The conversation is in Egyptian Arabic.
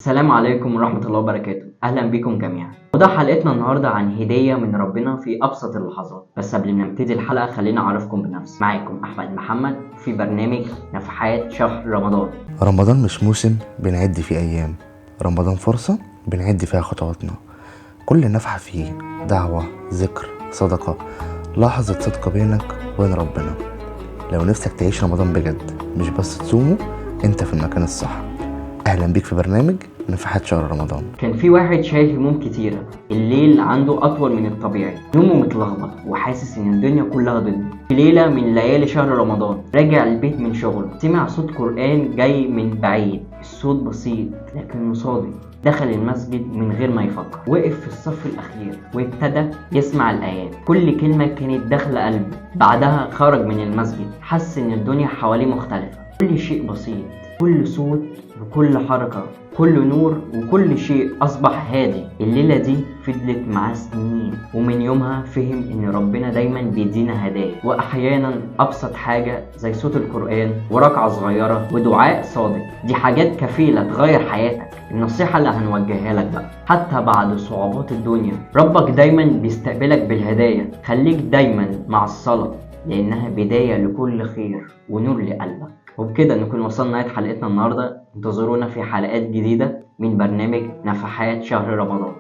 السلام عليكم ورحمة الله وبركاته، أهلا بكم جميعا. وده حلقتنا النهاردة عن هدية من ربنا في أبسط اللحظات. بس قبل ما نبتدي الحلقة خلينا أعرفكم بنفسي. معاكم أحمد محمد في برنامج نفحات شهر رمضان. رمضان مش موسم بنعد فيه أيام، رمضان فرصة بنعد فيها خطواتنا. كل نفحة فيه دعوة، ذكر، صدقة، لحظة صدق بينك وبين ربنا. لو نفسك تعيش رمضان بجد مش بس تصومه، انت في المكان الصح. اهلا بيك في برنامج نفحات شهر رمضان. كان في واحد شايل هموم كتيرة، الليل عنده أطول من الطبيعي، نومه متلخبط وحاسس إن الدنيا كلها ضده. في ليلة من ليالي شهر رمضان راجع البيت من شغله، سمع صوت قرآن جاي من بعيد. الصوت بسيط لكنه صادق. دخل المسجد من غير ما يفكر، وقف في الصف الأخير وابتدى يسمع الآيات. كل كلمة كانت داخلة قلبه. بعدها خرج من المسجد، حس إن الدنيا حواليه مختلفة. كل شيء بسيط، كل صوت وكل حركة، كل نور وكل شيء أصبح هادي. الليلة دي فضلت معاه سنين، ومن يومها فهم إن ربنا دايما بيدينا هدايا، وأحيانا أبسط حاجة زي صوت القرآن وركعة صغيرة ودعاء صادق، دي حاجات كفيلة تغير حياتك. النصيحة اللي هنوجهها لك بقى، حتى بعد صعوبات الدنيا ربك دايما بيستقبلك بالهدايا. خليك دايما مع الصلاة لأنها بداية لكل خير ونور لقلبك. وبكده نكون وصلنا نهاية حلقتنا النهاردة. انتظرونا في حلقات جديدة من برنامج نفحات شهر رمضان.